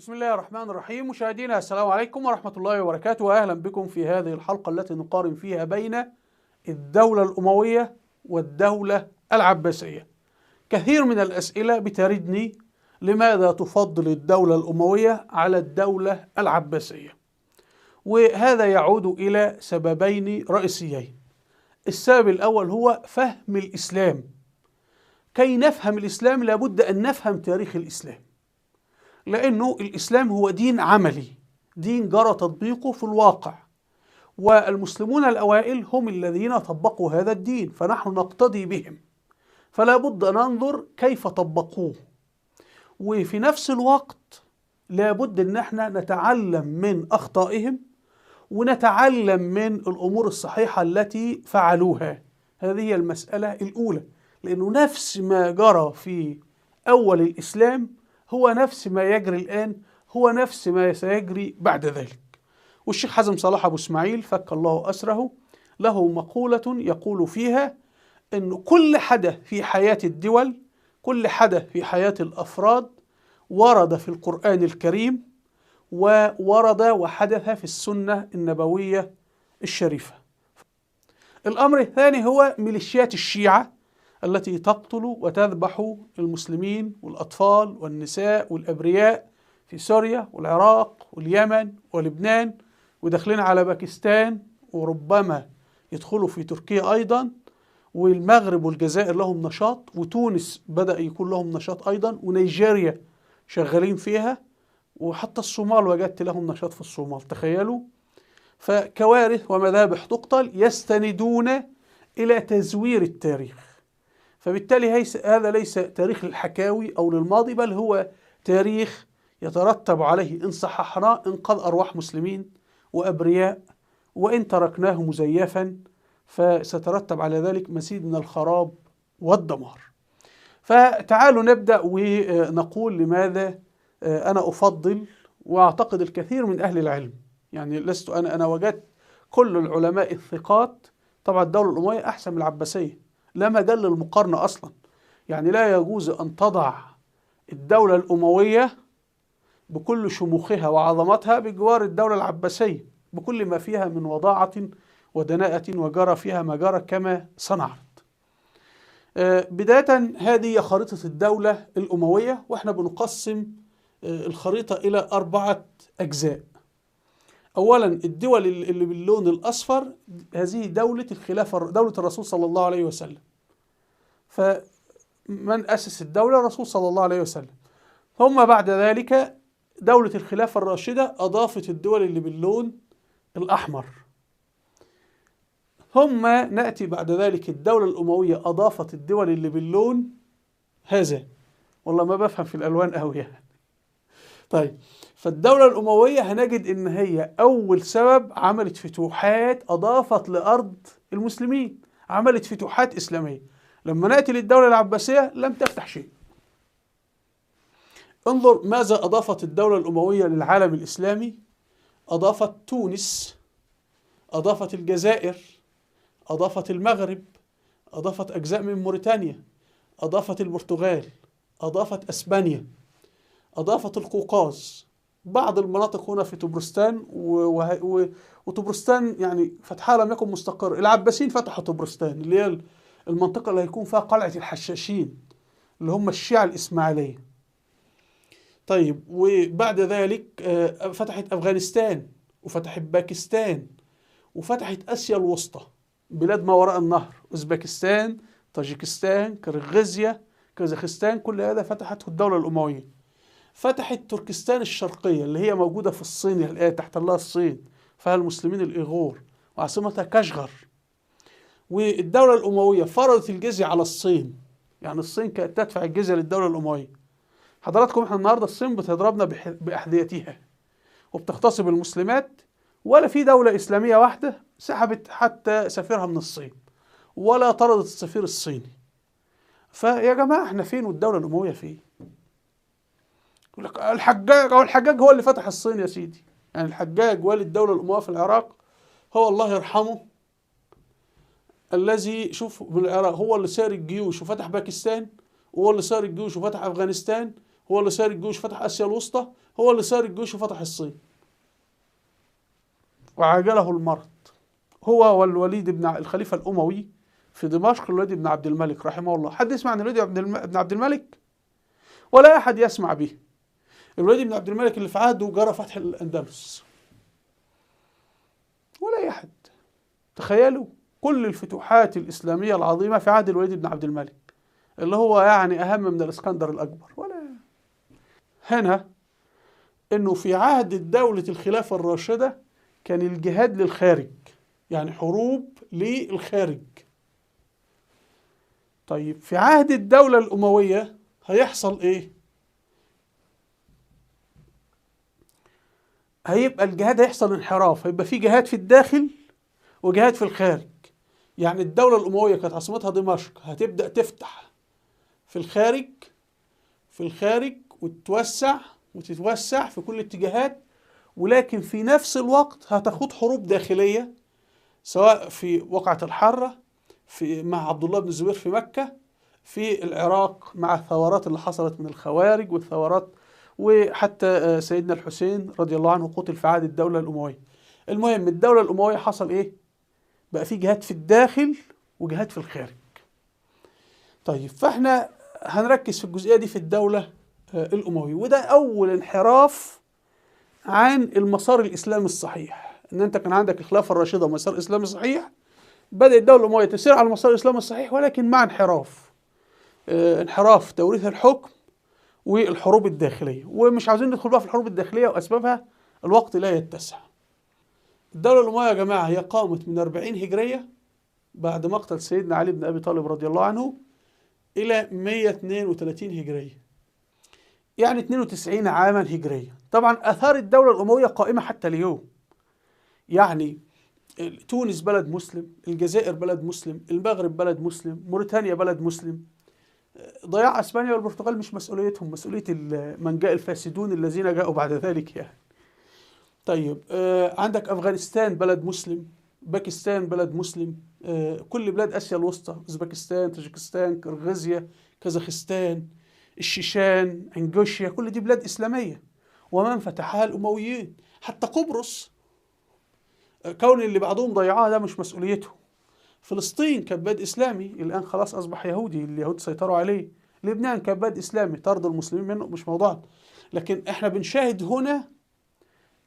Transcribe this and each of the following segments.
بسم الله الرحمن الرحيم. مشاهدينا السلام عليكم ورحمة الله وبركاته، وأهلا بكم في هذه الحلقة التي نقارن فيها بين الدولة الأموية والدولة العباسية. كثير من الأسئلة بتردني: لماذا تفضل الدولة الأموية على الدولة العباسية؟ وهذا يعود إلى سببين رئيسيين. السبب الأول هو فهم الإسلام. كي نفهم الإسلام لابد أن نفهم تاريخ الإسلام، لأنه الإسلام هو دين عملي، دين جرى تطبيقه في الواقع، والمسلمون الأوائل هم الذين طبقوا هذا الدين، فنحن نقتدي بهم، فلا بد أن ننظر كيف طبقوه. وفي نفس الوقت لا بد أن احنا نتعلم من أخطائهم ونتعلم من الأمور الصحيحة التي فعلوها. هذه هي المسألة الأولى، لأنه نفس ما جرى في أول الإسلام هو نفس ما يجري الآن، هو نفس ما سيجري بعد ذلك. والشيخ حازم صلاح أبو إسماعيل فك الله أسره له مقولة يقول فيها أن كل حدث في حياة الدول، كل حدث في حياة الأفراد ورد في القرآن الكريم، وورد وحدث في السنة النبوية الشريفة. الأمر الثاني هو ميليشيات الشيعة التي تقتل وتذبح المسلمين والأطفال والنساء والأبرياء في سوريا والعراق واليمن ولبنان، وداخلين على باكستان، وربما يدخلوا في تركيا أيضا، والمغرب والجزائر لهم نشاط، وتونس بدأ يكون لهم نشاط أيضا، ونيجيريا شغالين فيها، وحتى الصومال وجدت لهم نشاط في الصومال، تخيلوا. فكوارث ومذابح تقتل يستندون إلى تزوير التاريخ، فبالتالي هذا ليس تاريخ للحكاوي أو للماضي، بل هو تاريخ يترتب عليه إن صححناه إنقاذ أرواح مسلمين وأبرياء، وإن تركناه مزيفا فسترتب على ذلك مزيد من الخراب والدمار. فتعالوا نبدأ ونقول لماذا أنا أفضل، وأعتقد الكثير من أهل العلم، يعني لست أنا وجدت كل العلماء الثقات. طبعا الدولة الأموية أحسن من العباسية، لا مجال للمقارنة أصلا، يعني لا يجوز أن تضع الدولة الأموية بكل شموخها وعظمتها بجوار الدولة العباسية بكل ما فيها من وضاعة ودناءة وجرى فيها ما جرى كما سنعرض. بداية هذه خريطة الدولة الأموية، وإحنا بنقسم الخريطة إلى 4 أجزاء. أولا الدول اللي باللون الأصفر هذه دولة الخلافة، دولة الرسول صلى الله عليه وسلم، فمن أسس الدولة الرسول صلى الله عليه وسلم. ثم بعد ذلك دولة الخلافة الراشدة أضافت الدول اللي باللون الأحمر. ثم نأتي بعد ذلك الدولة الأموية أضافت الدول اللي باللون هذا، والله ما بفهم في الألوان أوي يعني. طيب، فالدولة الأموية هنجد إن هي أول سبب عملت فتوحات، أضافت لأرض المسلمين، عملت فتوحات إسلامية. لما نأتي للدولة العباسية لم تفتح شيء. انظر ماذا أضافت الدولة الأموية للعالم الإسلامي. أضافت تونس، أضافت الجزائر، أضافت المغرب، أضافت أجزاء من موريتانيا، أضافت البرتغال، أضافت أسبانيا، أضافت القوقاز، بعض المناطق هنا في طبرستان، وطبرستان يعني فتحها لم يكن مستقر. العباسيين فتحوا طبرستان اللي هي المنطقة اللي هيكون فيها قلعة الحشاشين اللي هم الشيعة الإسماعيلية. طيب، وبعد ذلك فتحت أفغانستان، وفتحت باكستان، وفتحت آسيا الوسطى، بلاد ما وراء النهر، أوزبكستان، طاجيكستان، كرغيزيا، كازاخستان، كل هذا فتحته الدولة الأموية. فتحت تركستان الشرقية اللي هي موجودة في الصين الآن، تحت الله الصين، فيها المسلمين الإيغور، وعاصمتها كاشغر. والدولة الأموية فرضت الجزية على الصين، يعني الصين كانت تدفع الجزية للدولة الأموية. حضراتكم احنا النهارده الصين بتضربنا بأحذيتها وبتغتصب المسلمات، ولا في دولة إسلامية واحدة سحبت حتى سفيرها من الصين، ولا طردت السفير الصيني. فيا جماعة احنا فين والدولة الأموية فين؟ يقول لك الحجاج، أو الحجاج هو اللي فتح الصين يا سيدي. يعني الحجاج والي الدولة الأموية في العراق، هو الله يرحمه الذي شوف بالعراق هو اللي سار الجيوش وفتح باكستان، وهو اللي سار الجيوش وفتح أفغانستان، هو اللي سار الجيوش فتح آسيا الوسطى، هو اللي سار الجيوش وفتح الصين. وعاجله المرض هو والوليد بن الخليفة الأموي في دمشق، الوليد بن عبد الملك رحمه الله. حد يسمع عن الوليد بن عبد الملك؟ ولا أحد يسمع به. الوليد بن عبد الملك اللي في عهده جرى فتح الأندلس، ولا أحد. تخيلوا كل الفتوحات الإسلامية العظيمة في عهد الوليد بن عبد الملك، اللي هو يعني أهم من الإسكندر الأكبر. ولا هنا إنه في عهد دولة الخلافة الراشدة كان الجهاد للخارج، يعني حروب للخارج. طيب في عهد الدولة الأموية هيحصل إيه؟ هيبقى الجهاد هيحصل انحراف، هيبقى في جهاد في الداخل وجهاد في الخارج. يعني الدولة الأموية كانت عاصمتها دمشق، هتبدأ تفتح في الخارج، في الخارج، وتتوسع وتتوسع في كل الاتجاهات، ولكن في نفس الوقت هتخوض حروب داخلية، سواء في وقعة الحرة في مع عبد الله بن الزبير في مكة، في العراق مع الثورات اللي حصلت من الخوارج والثورات، وحتى سيدنا الحسين رضي الله عنه قتل في عهد الدولة الأموية. المهم الدولة الأموية حصل إيه؟ بقى في جهاد في الداخل وجهاد في الخارج. طيب فاحنا هنركز في الجزئية دي في الدولة الأموية، وده أول انحراف عن المسار الإسلامي الصحيح. إن أنت كان عندك الخلافة الراشدة ومسار إسلامي صحيح، بدأت الدولة الأموية تسير على المسار الإسلامي الصحيح، ولكن مع انحراف، انحراف توريث الحكم والحروب الداخلية. ومش عاوزين ندخل بقى في الحروب الداخلية وأسبابها، الوقت لا يتسع. الدولة الأموية يا جماعة هي قامت من 40 هجرية بعد مقتل سيدنا علي بن أبي طالب رضي الله عنه إلى 132 هجرية، يعني 92 عاما هجرية. طبعا آثار الدولة الأموية قائمة حتى اليوم. يعني تونس بلد مسلم، الجزائر بلد مسلم، المغرب بلد مسلم، موريتانيا بلد مسلم. ضياع اسبانيا والبرتغال مش مسؤوليتهم، مسؤولية من جاء الفاسدون الذين جاءوا بعد ذلك يعني. طيب عندك افغانستان بلد مسلم، باكستان بلد مسلم، كل بلاد اسيا الوسطى، اوزبكستان، تاجيكستان، قرغيزيا، كازاخستان، الشيشان، انجوشيا، كل دي بلاد اسلامية ومن فتحها الامويين. حتى قبرص كون اللي بعضهم ضيعوها ده مش مسؤوليتهم. فلسطين كان بلد اسلامي، الان خلاص اصبح يهودي، اليهود سيطروا عليه. لبنان كان بلد اسلامي، طرد المسلمين منه، مش موضوعنا. لكن احنا بنشاهد هنا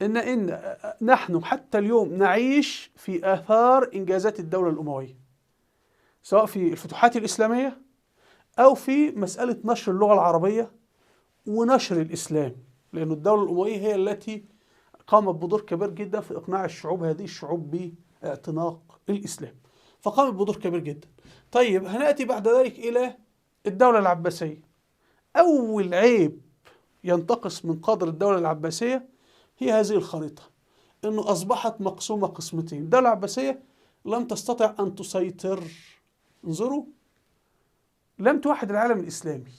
ان نحن حتى اليوم نعيش في اثار انجازات الدولة الاموية، سواء في الفتوحات الاسلامية او في مسالة نشر اللغة العربية ونشر الاسلام، لأن الدولة الاموية هي التي قامت بدور كبير جدا في اقناع الشعوب، هذه الشعوب، باعتناق الاسلام، فقامت بدور كبير جدا. طيب هنأتي بعد ذلك إلى الدولة العباسية. أول عيب ينتقص من قدر الدولة العباسية هي هذه الخريطة، أنه أصبحت مقسومة قسمتين. الدولة العباسية لم تستطع أن تسيطر، انظروا، لم توحد العالم الإسلامي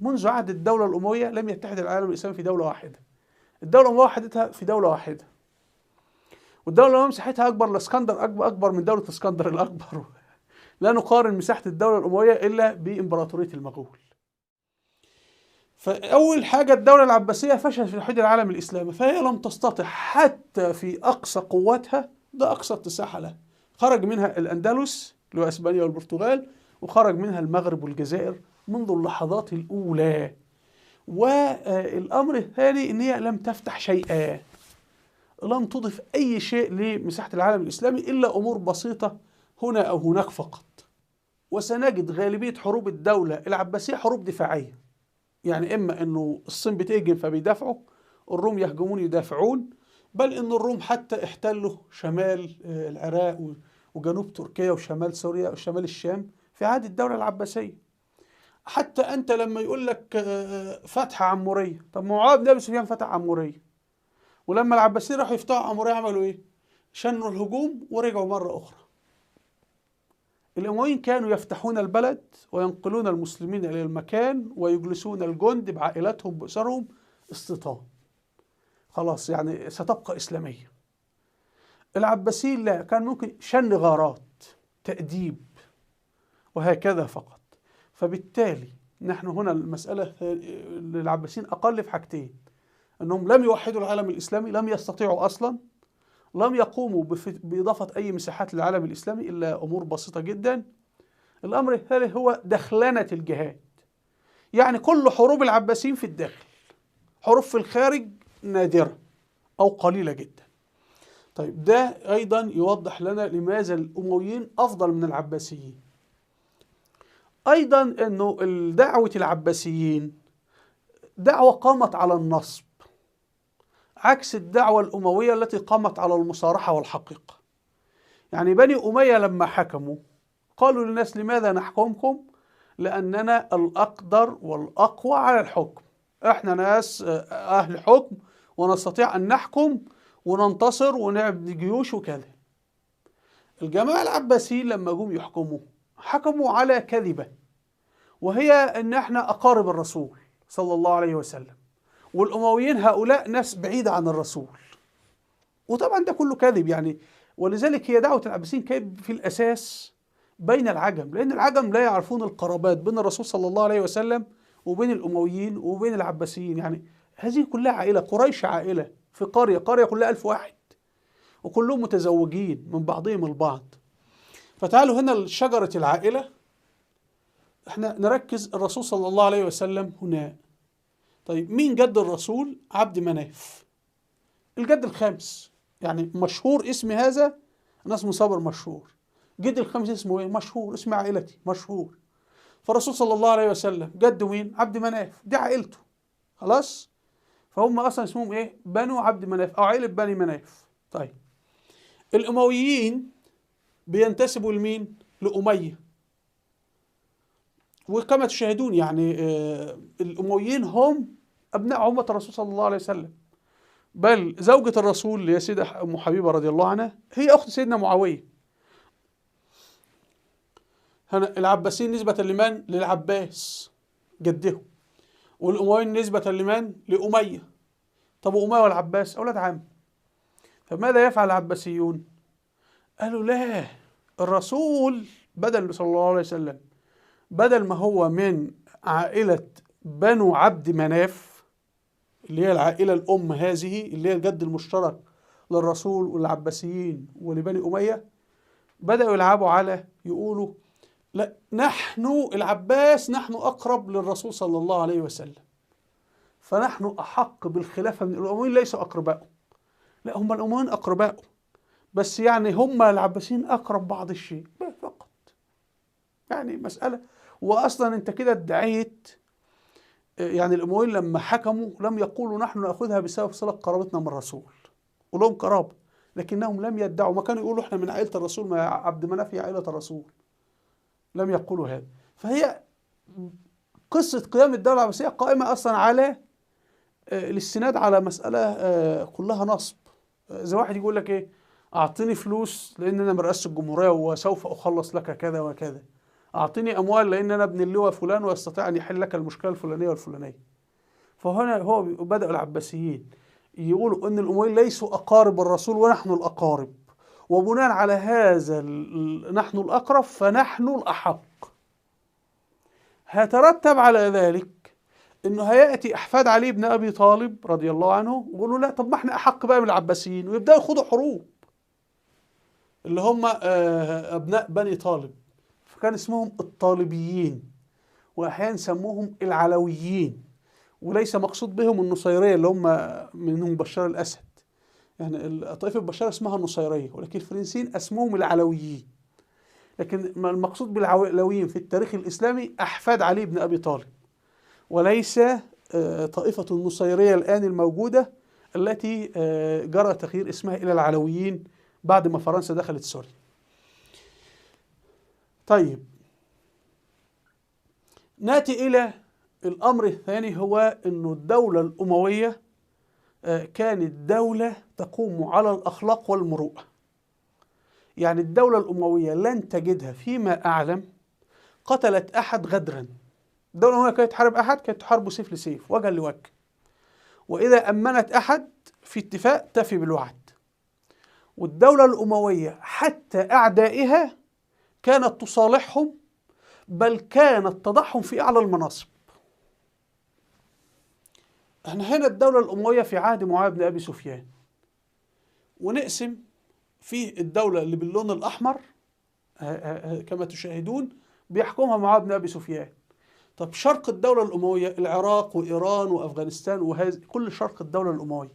منذ عهد الدولة الأموية، لم يتحد العالم الإسلامي في دولة واحدة. الدولة الأموية وحدتها في دولة واحدة، والدولة الأموية مساحتها أكبر، الإسكندر أكبر من دولة الإسكندر الأكبر. لا نقارن مساحة الدولة الأموية إلا بإمبراطورية المغول. فأول حاجة الدولة العباسية فشلت في توحيد العالم الإسلامي، فهي لم تستطع حتى في أقصى قوتها، ده أقصى اتساعها لها. خرج منها الأندلس اللي هو أسبانيا والبرتغال، وخرج منها المغرب والجزائر منذ اللحظات الأولى. والأمر الثاني إن هي لم تفتح شيئا، لم تضف أي شيء لمساحة العالم الإسلامي إلا أمور بسيطة هنا أو هناك فقط. وسنجد غالبية حروب الدولة العباسية حروب دفاعية، يعني إما أنه الصين بتهجم فبيدافعوا، الروم يهجمون يدافعون، بل أن الروم حتى احتلوا شمال العراق وجنوب تركيا وشمال سوريا وشمال الشام في عهد الدولة العباسية. حتى أنت لما يقول لك فتح عمورية، طب معاوية بن أبي سفيان فتح عمورية، ولما العباسيين راحوا يفتحوا عمورية عملوا إيه؟ شنوا الهجوم ورجعوا مرة أخرى. الأمويين كانوا يفتحون البلد وينقلون المسلمين إلى المكان ويجلسون الجند بعائلاتهم بأسرهم استيطان، خلاص يعني ستبقى إسلامية. العباسيين لا، كان ممكن شن غارات، تأديب، وهكذا فقط. فبالتالي نحن هنا المسألة للعباسيين أقل في حاجتين: أنهم لم يوحدوا العالم الإسلامي، لم يستطيعوا أصلا، لم يقوموا بإضافة أي مساحات للعالم الإسلامي إلا أمور بسيطة جدا. الأمر الثالث هو دخلنة الجهاد، يعني كل حروب العباسيين في الداخل، حروب في الخارج نادرة أو قليلة جدا. طيب ده أيضا يوضح لنا لماذا الأمويين أفضل من العباسيين. أيضا أنه دعوة العباسيين دعوة قامت على النصب، عكس الدعوة الأموية التي قامت على المصارحة والحقيقة. يعني بني أمية لما حكموا قالوا للناس: لماذا نحكمكم؟ لأننا الأقدر والأقوى على الحكم، احنا ناس أهل حكم ونستطيع أن نحكم وننتصر ونعبد جيوش وكذا. الجماعة العباسيين لما جم يحكموا حكموا على كذبة، وهي أن احنا أقارب الرسول صلى الله عليه وسلم، والأمويين هؤلاء ناس بعيدة عن الرسول، وطبعا ده كله كذب يعني. ولذلك هي دعوة العباسيين كانت في الأساس بين العجم، لأن العجم لا يعرفون القرابات بين الرسول صلى الله عليه وسلم وبين الأمويين وبين العباسيين. يعني هذه كلها عائلة، قريش عائلة في قرية، قرية كلها 1000 واحد، وكلهم متزوجين من بعضهم البعض. فتعالوا هنا لشجرة العائلة، احنا نركز الرسول صلى الله عليه وسلم هنا. طيب مين جد الرسول؟ عبد مناف، الجد الخامس، يعني مشهور اسم هذا، الناس مصابر مشهور. جد الخامس اسمه ايه؟ مشهور، اسم عائلتي مشهور. فالرسول صلى الله عليه وسلم جد مين؟ عبد مناف، دي عائلته خلاص. فهم اصلا اسمهم ايه؟ بنو عبد مناف او عائلة بني مناف. طيب الامويين بينتسبوا لمين؟ لأمية. وكما تشاهدون يعني الامويين هم ابناء عمة الرسول صلى الله عليه وسلم، بل زوجة الرسول اللي هي سيدة ام حبيبة رضي الله عنها هي اخت سيدنا معاوية. هنا العباسيين نسبة لمن؟ للعباس جدهم، والأمويين نسبة لمن؟ لأمية. طب وأمية والعباس أولاد عم، فماذا يفعل العباسيون؟ قالوا لا، الرسول بدل صلى الله عليه وسلم بدل ما هو من عائلة بنو عبد مناف اللي هي العائلة الأم هذه اللي هي الجد المشترك للرسول والعباسيين ولبني أمية، بدأوا يلعبوا على يقولوا لا، نحن العباس نحن أقرب للرسول صلى الله عليه وسلم، فنحن أحق بالخلافة من الأمويين، ليسوا أقرباؤه. لا، هم الأمويين أقرباؤه، بس يعني هم العباسيين أقرب بعض الشيء فقط. يعني مسألة، وأصلا أنت كده ادعيت، يعني الأمويين لما حكموا لم يقولوا نحن نأخذها بسبب صلة قرابتنا من الرسول، ولهم قرابة، لكنهم لم يدعوا، ما كانوا يقولوا احنا من عائلة الرسول، ما عبد مناف هي عائلة الرسول، لم يقولوا هذا. فهي قصة قيام الدولة العباسية قائمة أصلا على الاستناد على مسألة كلها نصب. زي واحد يقول لك إيه، أعطيني فلوس لأن أنا من رئاسة الجمهورية وسوف أخلص لك كذا وكذا، أعطيني أموال لأن أنا ابن اللواء فلان ويستطيع أن يحل لك المشكلة الفلانية والفلانية. فهنا هو بدأ العباسيين يقولوا أن الأمويين ليسوا أقارب الرسول ونحن الأقارب، وبناء على هذا نحن الأقرب فنحن الأحق. هيترتب على ذلك أنه هيأتي أحفاد علي بن أبي طالب رضي الله عنه ويقولوا لا، طب ما احنا أحق بقى من العباسيين، ويبدأوا يخوضوا حروب اللي هم أبناء بني طالب، فكان اسمهم الطالبيين، وأحيانا سموهم العلويين، وليس مقصود بهم النصيرية اللي هم منهم بشار الأسد. يعني طائفة بشار اسمها النصيرية، ولكن الفرنسيين اسمهم العلويين. لكن المقصود بالعلويين في التاريخ الإسلامي أحفاد علي بن أبي طالب، وليس طائفة النصيرية الآن الموجودة التي جرى تغيير اسمها إلى العلويين بعد ما فرنسا دخلت سوريا. طيب نأتي إلى الأمر الثاني، هو أن الدولة الأموية كانت دولة تقوم على الأخلاق والمروءة. يعني الدولة الأموية لن تجدها فيما أعلم قتلت أحد غدرا. الدولة الأموية كانت تحارب أحد كانت تحاربه سيف لسيف، وجها لوجه، وإذا أمنت أحد في اتفاق تفي بالوعد. والدولة الأموية حتى أعدائها كانت تصالحهم بل كانت تضعهم في أعلى المناصب. احنا هنا الدولة الأموية في عهد معاوية بن أبي سفيان، ونقسم في الدولة اللي باللون الأحمر كما تشاهدون بيحكمها معاوية بن أبي سفيان. طب شرق الدولة الأموية، العراق وإيران وأفغانستان وهذا كل شرق الدولة الأموية،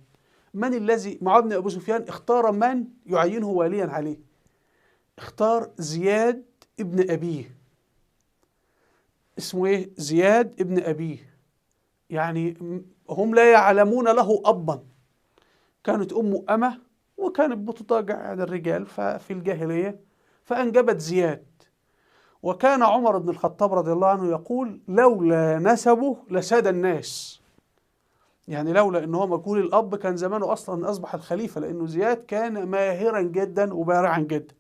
من الذي معاوية بن أبي سفيان اختار من يعينه واليا عليه؟ اختار زياد ابن أبيه. اسمه ايه؟ زياد ابن أبيه. يعني هم لا يعلمون له أبا، كانت أمه أمة وكانت بتضاجع على الرجال في الجاهلية، فأنجبت زياد. وكان عمر بن الخطاب رضي الله عنه يقول لولا نسبه لساد الناس، يعني لولا ان هو مجهول الأب كان زمانه أصلا أصبح الخليفة، لأنه زياد كان ماهرا جدا وبارعا جدا.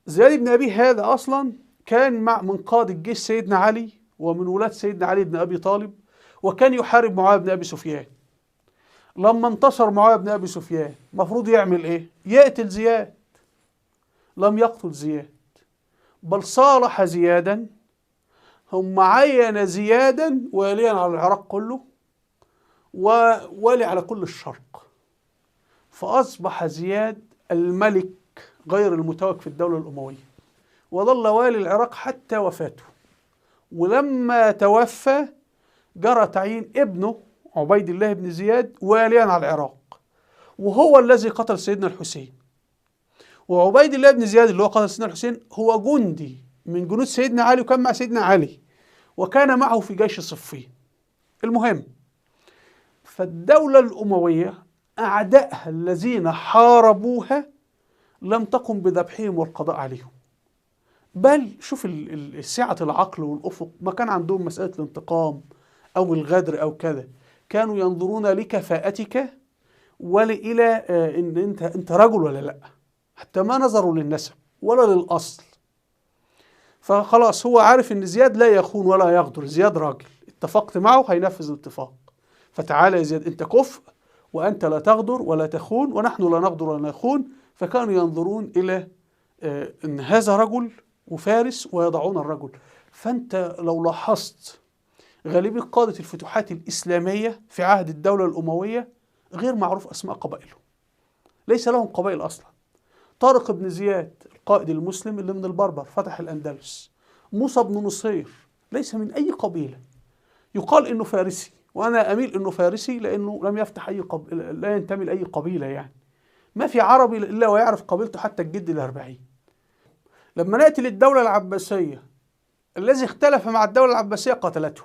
زياد بن أبيه هذا أصلا كان مع من قاد الجيش سيدنا علي ومن ولاة سيدنا علي بن أبي طالب، وكان يحارب معاوية بن أبي سفيان. لما انتصر معاوية بن أبي سفيان مفروض يعمل إيه؟ يقتل زياد. لم يقتل زياد، بل صالح زيادا، هم عين زيادا واليا على العراق كله ووالي على كل الشرق. فأصبح زياد الملك غير المتوج في الدولة الأموية، وظل والي العراق حتى وفاته. ولما توفى جرى تعيين ابنه عبيد الله بن زياد واليا على العراق، وهو الذي قتل سيدنا الحسين. وعبيد الله بن زياد اللي هو قتل سيدنا الحسين هو جندي من جنود سيدنا علي، وكان مع سيدنا علي وكان معه في جيش صفين. المهم، فالدولة الأموية أعدائها الذين حاربوها لم تقم بذبحهم والقضاء عليهم، بل شوف سعة العقل والأفق، ما كان عندهم مسألة الانتقام أو الغدر أو كذا، كانوا ينظرون لكفاءتك ولإلى إن أنت رجل ولا لأ، حتى ما نظروا للنسب ولا للأصل. فخلاص هو عارف إن زياد لا يخون ولا يغدر، زياد راجل، اتفقت معه هينفذ الاتفاق، فتعالى يا زياد أنت كفء وأنت لا تغدر ولا تخون ونحن لا نغدر ولا نخون. فكانوا ينظرون إلى إن هذا رجل وفارس ويضعون الرجل. فأنت لو لاحظت غالبية قادة الفتوحات الإسلامية في عهد الدولة الأموية غير معروف أسماء قبائلهم، ليس لهم قبائل أصلا. طارق بن زياد القائد المسلم اللي من البربر فتح الأندلس، موسى بن نصير ليس من أي قبيلة، يقال إنه فارسي، وأنا أميل إنه فارسي لأنه لم يفتح أي قبيلة، لا ينتمي لأي قبيلة، يعني ما في عربي إلا ويعرف قبيلته حتى الجد الأربعين. لما نأتي للدولة العباسية، الذي اختلف مع الدولة العباسية قتلته،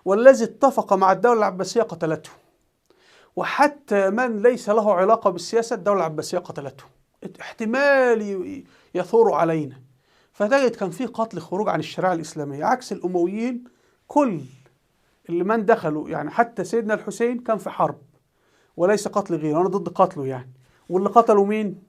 والذي اتفق مع الدولة العباسية قتلته، وحتى من ليس له علاقة بالسياسة الدولة العباسية قتلته، احتمال يثور علينا. فتجد كان في قتل خروج عن الشريعة الإسلامية، عكس الأمويين كل اللي من دخلوا، يعني حتى سيدنا الحسين كان في حرب وليس قتل غيره، أنا ضد قتله يعني. واللي قتلوا مين؟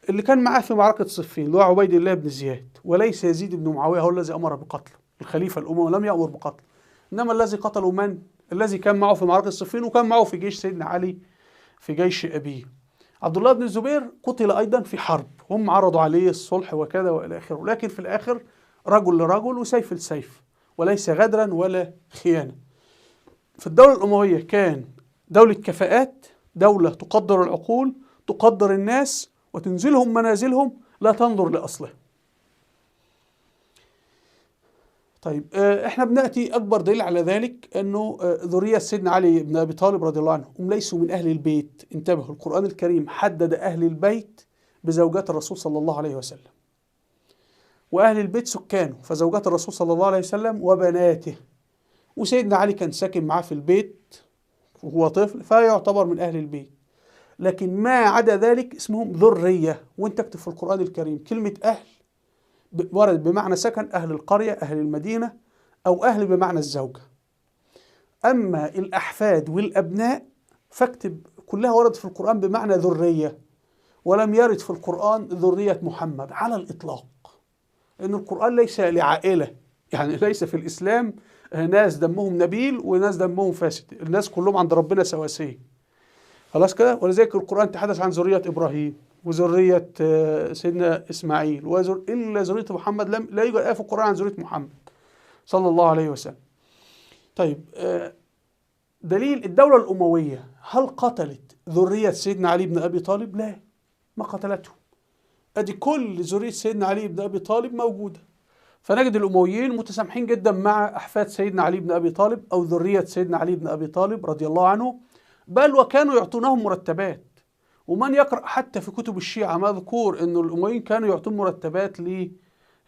اللي كان معاه في معركة صفين اللي هو عبيد الله بن زياد، وليس يزيد بن معاوية هو الذي أمر بقتله، الخليفة الأموي لم يأمر بقتله، إنما الذي قتله من؟ الذي كان معه في معركة صفين وكان معه في جيش سيدنا علي في جيش أبيه. عبد الله بن الزبير قتل أيضا في حرب، هم عرضوا عليه الصلح وكذا وإلى آخره، لكن في الآخر رجل لرجل وسيف لسيف، وليس غدرا ولا خيانة. في الدولة الأموية كان دولة كفاءات، دولة تقدر العقول، تقدر الناس وتنزلهم منازلهم، لا تنظر لأصلهم. طيب احنا بنأتي أكبر دليل على ذلك أنه ذرية سيدنا علي بن أبي طالب رضي الله عنه هم ليسوا من أهل البيت. انتبهوا، القرآن الكريم حدد أهل البيت بزوجات الرسول صلى الله عليه وسلم، وأهل البيت سكانه، فزوجات الرسول صلى الله عليه وسلم وبناته، وسيدنا علي كان ساكن معاه في البيت وهو طفل فيعتبر من أهل البيت. لكن ما عدا ذلك اسمهم ذرية. وانت اكتب في القرآن الكريم كلمة أهل ورد بمعنى سكن، أهل القرية، أهل المدينة، أو أهل بمعنى الزوجة. أما الأحفاد والأبناء فاكتب كلها ورد في القرآن بمعنى ذرية، ولم يرد في القرآن ذرية محمد على الإطلاق، لأن القرآن ليس لعائلة، يعني ليس في الإسلام ناس دمهم نبيل وناس دمهم فاسد، الناس كلهم عند ربنا سواسية. خلاص كده؟ ولذلك القرآن تحدث عن ذرية إبراهيم، وذرية سيدنا إسماعيل، إلا ذرية محمد لا يوجد آية في القرآن عن ذرية محمد صلى الله عليه وسلم. طيب دليل الدولة الأموية هل قتلت ذرية سيدنا علي بن أبي طالب؟ لا، ما قتلته. أدي كل ذرية سيدنا علي بن أبي طالب موجودة. فنجد الأمويين متسامحين جدا مع أحفاد سيدنا علي بن أبي طالب أو ذرية سيدنا علي بن أبي طالب رضي الله عنه، بل وكانوا يعطونهم مرتبات. ومن يقرأ حتى في كتب الشيعة مذكور أن الأمويين كانوا يعطون مرتبات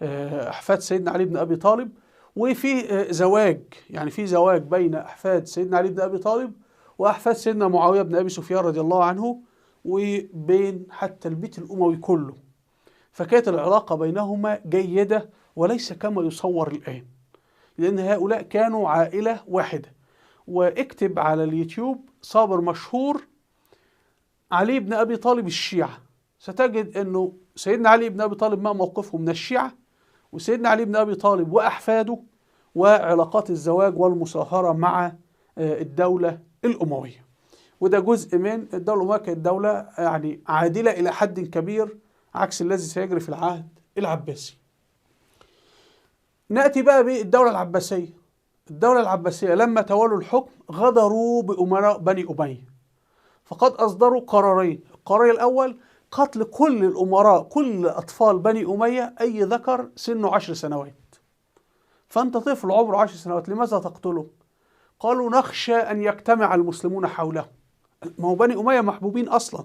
لأحفاد سيدنا علي بن أبي طالب، وفي زواج، يعني في زواج بين أحفاد سيدنا علي بن أبي طالب وأحفاد سيدنا معاوية بن أبي سفيان رضي الله عنه، وبين حتى البيت الأموي كله. فكانت العلاقة بينهما جيدة وليس كما يصور الآن، لأن هؤلاء كانوا عائلة واحدة. واكتب على اليوتيوب صابر مشهور علي بن أبي طالب الشيعة، ستجد أنه سيدنا علي بن أبي طالب ما موقفه من الشيعة، وسيدنا علي بن أبي طالب وأحفاده، وعلاقات الزواج والمصاهرة مع الدولة الأموية. وده جزء من الدولة الأموية، كانت دولة يعني عادلة إلى حد كبير عكس الذي سيجري في العهد العباسي. نأتي بقى بالدولة العباسية. الدولة العباسية لما تولوا الحكم غدروا بأمراء بني أمية، فقد أصدروا قرارين. القرار الأول قتل كل الأمراء، كل أطفال بني أمية أي ذكر سنه 10 سنوات. فأنت طفل عمره 10 سنوات لماذا تقتله؟ قالوا نخشى أن يجتمع المسلمون حوله. ما هو بني أمية محبوبين أصلا،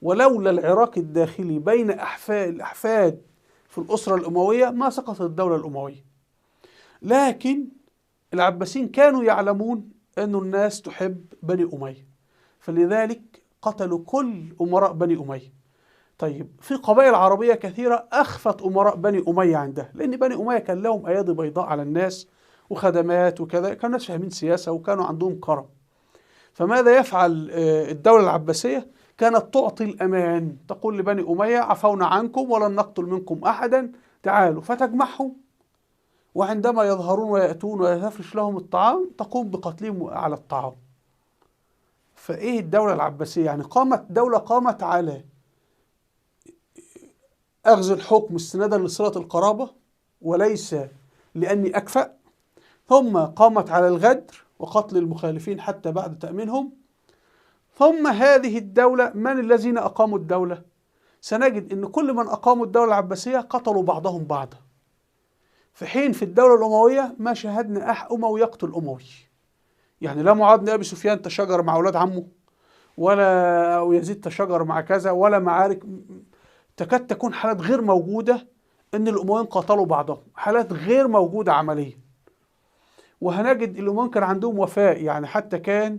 ولولا العراك الداخلي بين الأحفاد في الأسرة الأموية ما سقطت الدولة الأموية. لكن العباسيين كانوا يعلمون أن الناس تحب بني أمية، فلذلك قتلوا كل أمراء بني أمية. طيب في قبائل عربية كثيرة أخفت أمراء بني أمية عندها، لأن بني أمية كان لهم أيادي بيضاء على الناس وخدمات وكذا، كانوا الناس فاهمين سياسة وكانوا عندهم كرم. فماذا يفعل الدولة العباسية؟ كانت تعطي الأمان، تقول لبني أمية عفونا عنكم ولن نقتل منكم أحدا، تعالوا، فتجمعهم، وعندما يظهرون ويأتون ويفرش لهم الطعام تقوم بقتلهم على الطعام. فإيه الدولة العباسية؟ يعني قامت دولة قامت على أخذ الحكم استنادا لصلة القرابة وليس لأني أكفأ، ثم قامت على الغدر وقتل المخالفين حتى بعد تأمينهم. ثم هذه الدولة من الذين أقاموا الدولة؟ سنجد أن كل من أقاموا الدولة العباسية قتلوا بعضهم بعضا، في حين في الدولة الأموية ما شاهدنا أموي يقتل أموي. يعني لا معاذ بن أبي سفيان تشاجر مع أولاد عمه، ولا يزيد تشاجر مع كذا، ولا معارك، تكاد تكون حالات غير موجودة أن الأمويين قتلوا بعضهم، حالات غير موجودة عمليا. وهنجد الأمويين كان عندهم وفاء، يعني حتى كان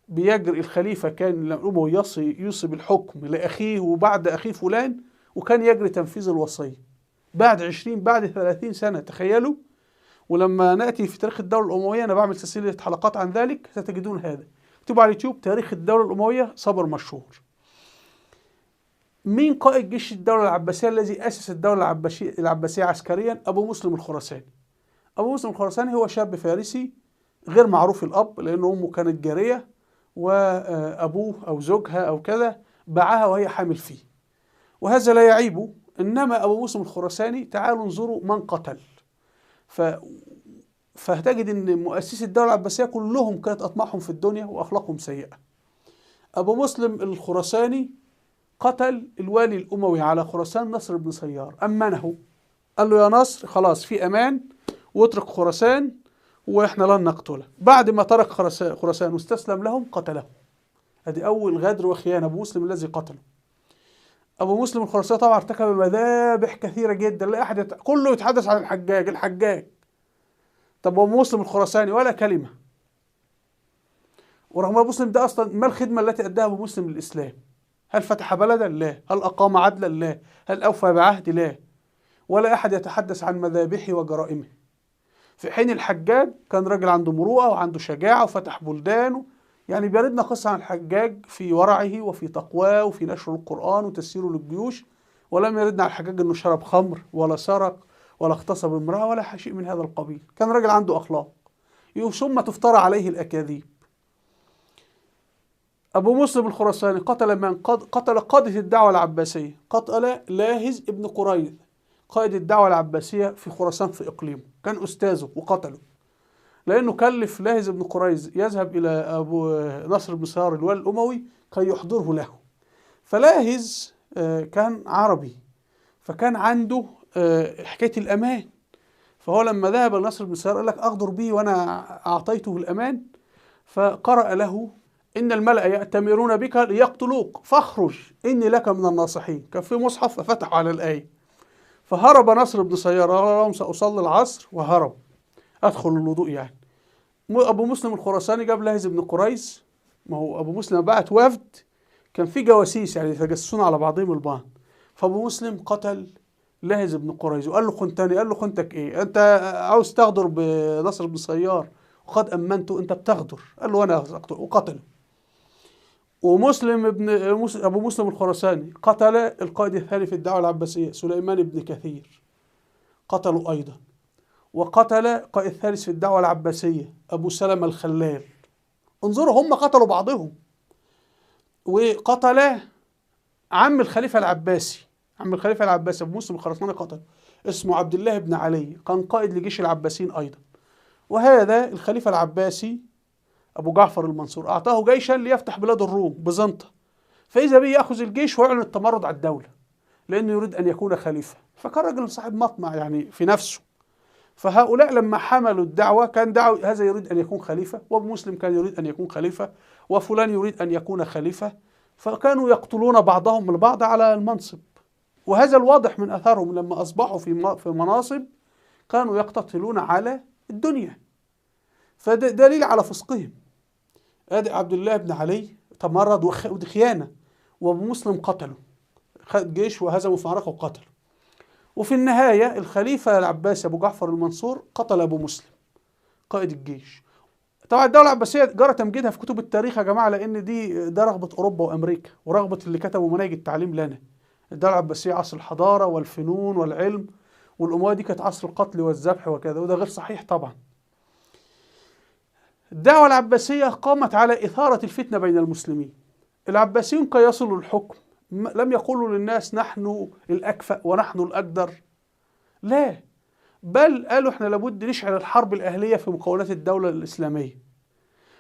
بيجري الخليفة، كان الأموي يوصي بالحكم لأخيه وبعد أخيه فلان، وكان يجري تنفيذ الوصية بعد 20 بعد 30 سنة، تخيلوا. ولما نأتي في تاريخ الدولة الأموية، أنا بعمل سلسلة حلقات عن ذلك، ستجدون هذا. اكتبوا على اليوتيوب تاريخ الدولة الأموية صبر مشهور. مين قائد جيش الدولة العباسية الذي أسس الدولة العباسية عسكريا؟ أبو مسلم الخراساني. أبو مسلم الخراساني هو شاب فارسي غير معروف الأب، لأن أمه كانت جارية، وأبوه أو زوجها أو كذا باعها وهي حامل فيه، وهذا لا يعيبه. إنما أبو مسلم الخراساني تعالوا انظروا من قتل، فهتجد أن مؤسسي الدولة العباسية كلهم كانت أطماعهم في الدنيا وأخلاقهم سيئة. أبو مسلم الخراساني قتل الوالي الأموي على خراسان نصر بن سيار، أمنه، قال له يا نصر خلاص في أمان واترك خراسان وإحنا لن نقتله. بعد ما ترك خراسان واستسلم لهم قتله. هذه أول غدر وخيانة، أبو مسلم الذي قتله. أبو مسلم الخراساني طبعا ارتكب مذابح كثيرة جدا، لا أحد كله يتحدث عن الحجاج الحجاج. طب أبو مسلم الخراساني ولا كلمة. ورغم أبو مسلم ده أصلا ما الخدمة التي أداها أبو مسلم للإسلام؟ هل فتح بلدا؟ لا. هل أقام عدلا؟ لا. هل أوفى بعهد؟ لا. ولا أحد يتحدث عن مذابحه وجرائمه. في حين الحجاج كان راجل عنده مروءة وعنده شجاعة وفتح بلدانه. يعني بيردنا قصة عن الحجاج في ورعه وفي تقواه وفي نشر القرآن وتسييره للجيوش، ولم يردنا على الحجاج أنه شرب خمر ولا سرق ولا اغتصب امرأة ولا شيء من هذا القبيل. كان راجل عنده أخلاق، ثم تفترى عليه الأكاذيب. أبو مسلم الخراساني قتل من؟ قتل قادة الدعوة العباسية، قتل لاهز ابن قريظ قائد الدعوة العباسية في خراسان في إقليمه، كان أستاذه وقتله، لأنه كلف لاهز بن قريظ يذهب إلى أبو نصر بن سيار الوالي الأموي كي يحضره له. فلاهز كان عربي، فكان عنده حكاية الأمان، فهو لما ذهب لنصر بن سيار قال لك أغدر بي وأنا أعطيته الأمان، فقرأ له إن الملأ يأتمرون بك ليقتلوك فاخرج إني لك من الناصحين. كان في مصحف ففتحوا على الآية، فهرب نصر بن سيار، قال لهم سأصلي العصر وهرب، أدخل الوضوء يعني. أبو مسلم الخراساني جاب لاهز بن قريظ، ما هو أبو مسلم بعت وفد كان في جواسيس يعني يتجسسون على بعضهم البعض، فأبو مسلم قتل لاهز بن قريظ وقال له خنتني، قال له خنتك إيه؟ أنت عاوز تغدر بنصر بن سيار وقد أمنته، أنت بتغدر. قال له أنا أقتل، وقتله. ومسلم ابن أبو مسلم الخراساني قتل القائد الثاني في الدعوة العباسية سليمان بن كثير، قتله أيضا. وقتل قائد الثالث في الدعوة العباسية أبو سلمة الخلال. انظروا هم قتلوا بعضهم. وقتل عم الخليفة العباسي، عم الخليفة العباسي أبو مسلم الخراساني قتل، اسمه عبد الله بن علي، كان قائد لجيش العباسيين أيضا. وهذا الخليفة العباسي أبو جعفر المنصور أعطاه جيشا ليفتح بلاد الروم بيزنطة، فإذا به يأخذ الجيش ويعلن التمرد على الدولة لأنه يريد أن يكون خليفة، فكان رجل صاحب مطمع يعني في نفسه. فهؤلاء لما حملوا الدعوة كان دعوة هذا يريد أن يكون خليفة، وأبو مسلم كان يريد أن يكون خليفة، وفلان يريد أن يكون خليفة، فكانوا يقتلون بعضهم البعض على المنصب. وهذا الواضح من أثرهم لما أصبحوا في مناصب كانوا يقتتلون على الدنيا، فده دليل على فسقهم. ادي عبد الله بن علي تمرد ودي خيانة، وأبو مسلم قتله، خد جيش وهزمه في معركة وقتله. وفي النهاية الخليفة العباسي أبو جعفر المنصور قتل أبو مسلم قائد الجيش. طبعا الدولة العباسية جرى تمجيدها في كتب التاريخ يا جماعة، لأن ده رغبة أوروبا وأمريكا ورغبة اللي كتبوا مناهج التعليم لنا. الدولة العباسية عصر الحضارة والفنون والعلم، والأموية دي كانت عصر القتل والذبح وكذا، وده غير صحيح طبعا. الدعوة العباسية قامت على إثارة الفتنة بين المسلمين. العباسيون كي يصلوا الحكم لم يقولوا للناس نحن الأكفأ ونحن الأقدر، لا، بل قالوا احنا لابد نشعل الحرب الأهلية في مكونات الدولة الإسلامية.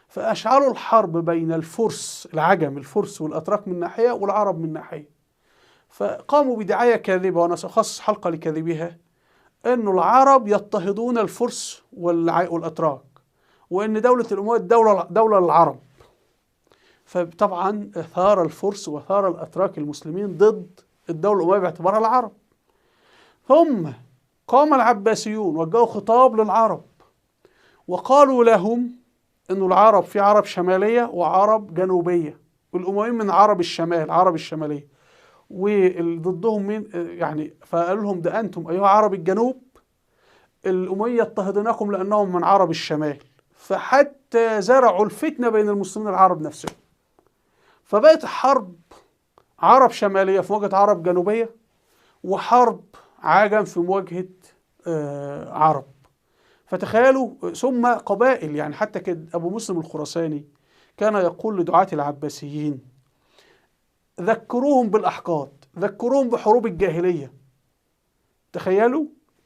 فأشعلوا الحرب بين الفرس العجم، الفرس والأتراك من ناحية والعرب من ناحية. فقاموا بدعاية كاذبة، وأنا سأخصص حلقة لكاذبها، أن العرب يضطهدون الفرس والأتراك، وأن دولة الأموية دولة للعرب. فطبعا ثار الفرس وثار الأتراك المسلمين ضد الدولة الأموية باعتبارها العرب. ثم قام العباسيون وجهوا خطاب للعرب وقالوا لهم أن العرب في عرب شمالية وعرب جنوبية، والأمويين من عرب الشمال، عرب الشمالية، وضدهم من يعني. فقالوا لهم ده أنتم أيها عرب الجنوب، الأموية يضطهدونكم لأنهم من عرب الشمال. فحتى زرعوا الفتنة بين المسلمين العرب نفسهم، فبقت حرب عرب شمالية في مواجهة عرب جنوبية، وحرب عجم في مواجهة عرب. فتخيلوا. ثم قبائل، يعني حتى كده أبو مسلم الخراساني كان يقول لدعاة العباسيين ذكروهم بالأحقاد، ذكروهم بحروب الجاهلية. تخيلوا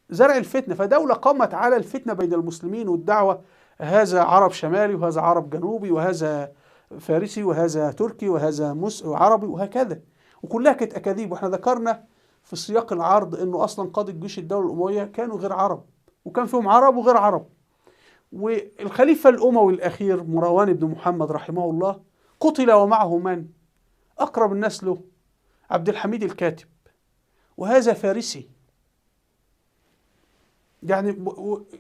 زرع الفتنة. فدولة قامت على الفتنة بين المسلمين والدعوة، هذا عرب شمالي وهذا عرب جنوبي وهذا فارسي وهذا تركي وهذا عربي وهكذا، وكلها كانت أكاذيب. واحنا ذكرنا في سياق العرض انه اصلا قادة جيش الدولة الأموية كانوا غير عرب، وكان فيهم عرب وغير عرب. والخليفة الأموي الأخير مروان بن محمد رحمه الله قتل ومعه من؟ أقرب الناس له، عبد الحميد الكاتب، وهذا فارسي. يعني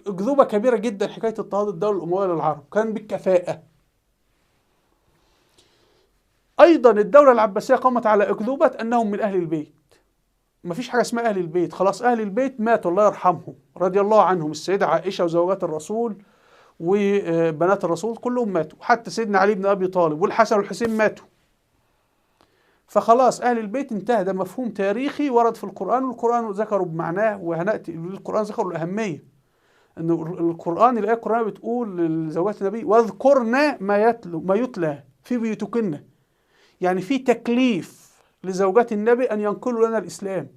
أكذوبة كبيرة جدا حكاية اضطهاد الدولة الأموية للعرب، كان بالكفاءة. أيضا الدولة العباسية قامت على أكذوبة أنهم من أهل البيت. مفيش حاجة اسمها أهل البيت، خلاص أهل البيت ماتوا الله يرحمهم رضي الله عنهم، السيدة عائشة وزوجات الرسول وبنات الرسول كلهم ماتوا، حتى سيدنا علي بن أبي طالب والحسن والحسين ماتوا. فخلاص أهل البيت انتهى. ده مفهوم تاريخي ورد في القرآن، والقرآن ذكره بمعناه، وهنأتي القرآن ذكره الأهمية. إن القرآن، الآية القرآنية بتقول لزوجات النبي واذكرن ما يتلى في بيوتكن، يعني في تكليف لزوجات النبي أن ينقلوا لنا الإسلام،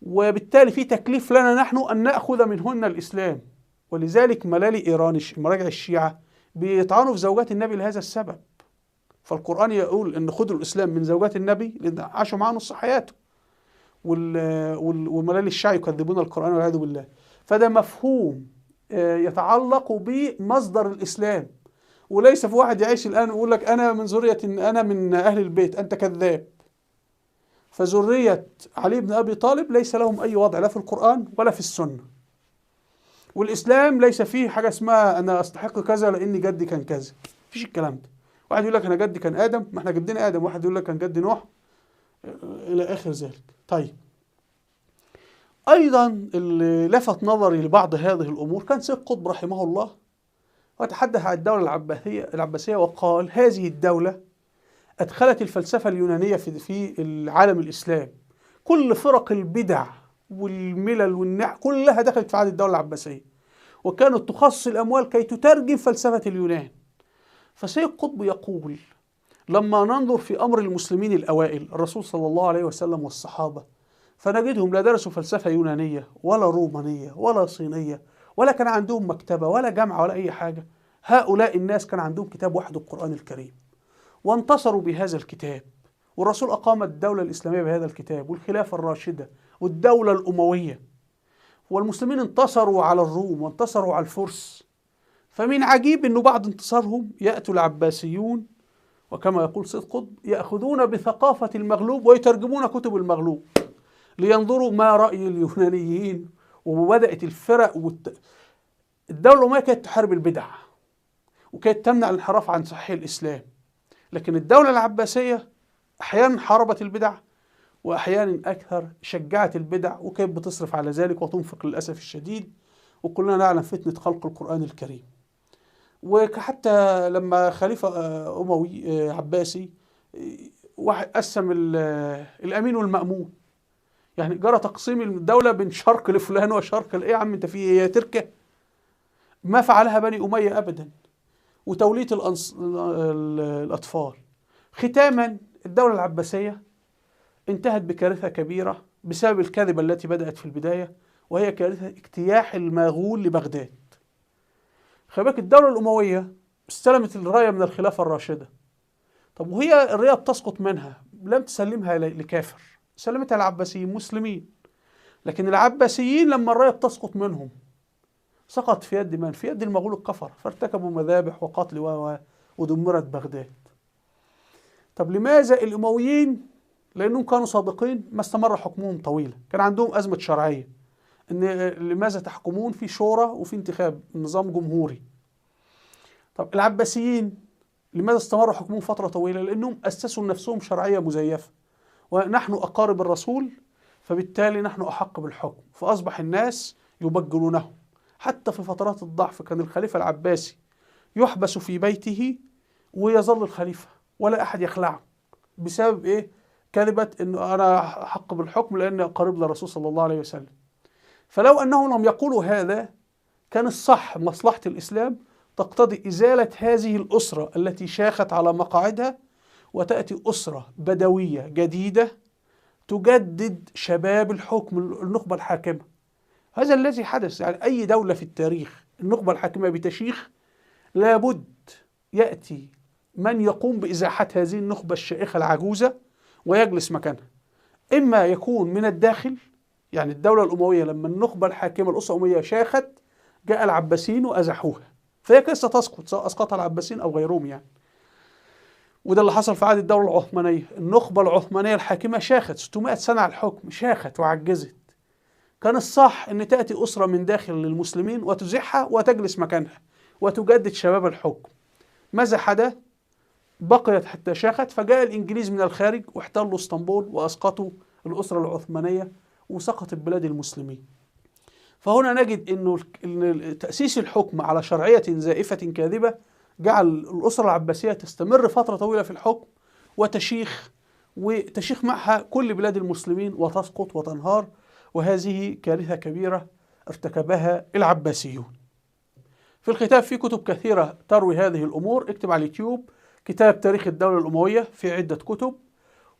وبالتالي في تكليف لنا نحن أن نأخذ منهن الإسلام. ولذلك ملالي إيران مراجع الشيعة بيطعنوا في زوجات النبي لهذا السبب. فالقرآن يقول أن خذوا الإسلام من زوجات النبي لأن عاشوا معاه نص حياته، وملالي الشيعة يكذبون القرآن والعياذ بالله. فده مفهوم يتعلق بمصدر الإسلام، وليس في واحد يعيش الآن ويقول لك أنا من ذرية، أنا من أهل البيت، أنت كذاب. فذرية علي بن أبي طالب ليس لهم أي وضع لا في القرآن ولا في السنة. والإسلام ليس فيه حاجة اسمها أنا أستحق كذا لأن جدي كان كذا، مفيش الكلام ده. واحد يقول لك أنا جدي كان آدم، ما احنا جدنا آدم، واحد يقول لك كان جدي نوح، إلى آخر ذلك. طيب، أيضا اللي لفت نظري لبعض هذه الأمور كان سيد قطب رحمه الله، وتحدث عن الدولة العباسية وقال هذه الدولة أدخلت الفلسفة اليونانية في العالم الإسلام، كل فرق البدع والملل والنح كلها دخلت في عهد الدولة العباسية، وكانت تخصص الأموال كي تترجم فلسفة اليونان. فسيد قطب يقول لما ننظر في أمر المسلمين الأوائل الرسول صلى الله عليه وسلم والصحابة، فنجدهم لا درسوا فلسفة يونانية ولا رومانية ولا صينية، ولا كان عندهم مكتبة ولا جامعة ولا أي حاجة. هؤلاء الناس كان عندهم كتاب واحد، القرآن الكريم، وانتصروا بهذا الكتاب، والرسول أقام الدولة الإسلامية بهذا الكتاب، والخلافة الراشدة والدولة الأموية، والمسلمين انتصروا على الروم وانتصروا على الفرس. فمن عجيب أنه بعد انتصارهم يأتوا العباسيون، وكما يقول سيد قطب يأخذون بثقافة المغلوب ويترجمون كتب المغلوب لينظروا ما رأي اليونانيين. وبدأت الفرق الدولة الأموية كانت تحارب البدع وكانت تمنع الانحراف عن صحيح الإسلام، لكن الدولة العباسية أحيانا حاربت البدع وأحيانا أكثر شجعت البدع، وكانت بتصرف على ذلك وتنفق للأسف الشديد. وكلنا نعلم فتنة خلق القرآن الكريم. وحتى لما خليفة أموي عباسي واحد قسم الأمين والمأمون، يعني جرى تقسيم الدولة بين شرق لفلان وشرق لإيه يا عم أنت في إيه تركة؟ ما فعلها بني أمية أبدا. وتولية الأطفال. ختاما الدولة العباسية انتهت بكارثة كبيرة بسبب الكذبة التي بدأت في البداية، وهي كارثة اجتياح المغول لبغداد. خلي بالك الدولة الأموية استلمت الراية من الخلافة الراشدة. طب وهي الراية بتسقط منها، لم تسلمها لكافر، سلمتها العباسيين مسلمين. لكن العباسيين لما الراية بتسقط منهم سقط في يد من؟ في يد المغول الكفر، فارتكبوا مذابح وقتل ودمرت بغداد. طب لماذا الأمويين؟ لأنهم كانوا صادقين ما استمر حكمهم طويلا، كان عندهم أزمة شرعية، إن لماذا تحكمون في شورى وفي انتخاب نظام جمهوري. طب العباسيين لماذا استمر حكمهم فترة طويلة؟ لأنهم أسسوا لنفسهم شرعية مزيفة، ونحن أقارب الرسول فبالتالي نحن أحق بالحكم، فأصبح الناس يبجلونه. حتى في فترات الضعف كان الخليفة العباسي يحبس في بيته ويظل الخليفة ولا أحد يخلعه، بسبب إيه؟ كذبة إنه أنا أحق بالحكم لأني قريب للرسول صلى الله عليه وسلم. فلو أنهم لم يقولوا هذا كان الصح مصلحة الإسلام تقتضي إزالة هذه الأسرة التي شاخت على مقاعدها، وتأتي أسرة بدوية جديدة تجدد شباب الحكم، النخبة الحاكمة. هذا الذي حدث. يعني أي دولة في التاريخ النخبة الحاكمة بتشيخ لابد يأتي من يقوم بإزاحة هذه النخبة الشائخة العجوزة ويجلس مكانها، إما يكون من الداخل. يعني الدولة الأموية لما النخبة الحاكمة الأسرة الأموية شاخت جاء العباسيين وأزحوها، فهي قصة تسقط سواء أسقطها العباسيين أو غيرهم يعني. وده اللي حصل في عهد الدولة العثمانية، النخبة العثمانية الحاكمة شاخت 600 سنة على الحكم، شاخت وعجزت. كان الصح أن تأتي أسرة من داخل للمسلمين وتزيحها وتجلس مكانها وتجدد شباب الحكم. ماذا حدث؟ بقيت حتى شاخت، فجاء الإنجليز من الخارج واحتلوا اسطنبول وأسقطوا الأسرة العثمانية وسقطت بلاد المسلمين. فهنا نجد أنه تأسيس الحكم على شرعية زائفة كاذبة جعل الأسرة العباسية تستمر فترة طويلة في الحكم وتشيخ، وتشيخ معها كل بلاد المسلمين وتسقط وتنهار، وهذه كارثة كبيرة ارتكبها العباسيون. في الختام في كتب كثيرة تروي هذه الأمور، اكتب على اليوتيوب كتاب تاريخ الدولة الأموية في عدة كتب،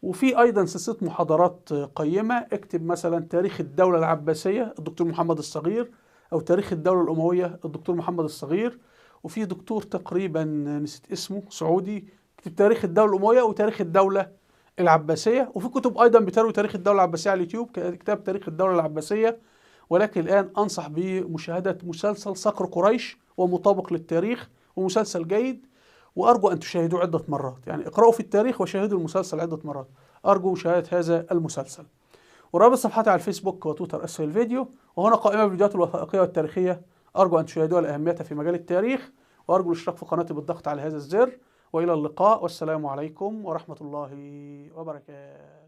وفي أيضا سلسلة محاضرات قيمة. اكتب مثلا تاريخ الدولة العباسية الدكتور محمد الصغير، أو تاريخ الدولة الأموية الدكتور محمد الصغير، وفي دكتور تقريبا نسيت اسمه سعودي اكتب تاريخ الدولة الأموية وتاريخ الدولة العباسية. وفي كتب أيضا بتروي تاريخ الدولة العباسية على اليوتيوب، كتاب تاريخ الدولة العباسية. ولكن الآن أنصح بمشاهدة مسلسل صقر قريش، ومطابق للتاريخ ومسلسل جيد، وأرجو أن تشاهدوه عدة مرات، يعني اقرأوا في التاريخ وشاهدوا المسلسل عدة مرات. أرجو مشاهدة هذا المسلسل. ورابط صفحتي على الفيسبوك وتويتر أسفل الفيديو، وهنا قائمة بالفيديوهات الوثائقية والتاريخية، أرجو أن تشاهدوها لأهميتها في مجال التاريخ، وأرجو الاشتراك في قناتي بالضغط على هذا الزر. وإلى اللقاء، والسلام عليكم ورحمة الله وبركاته.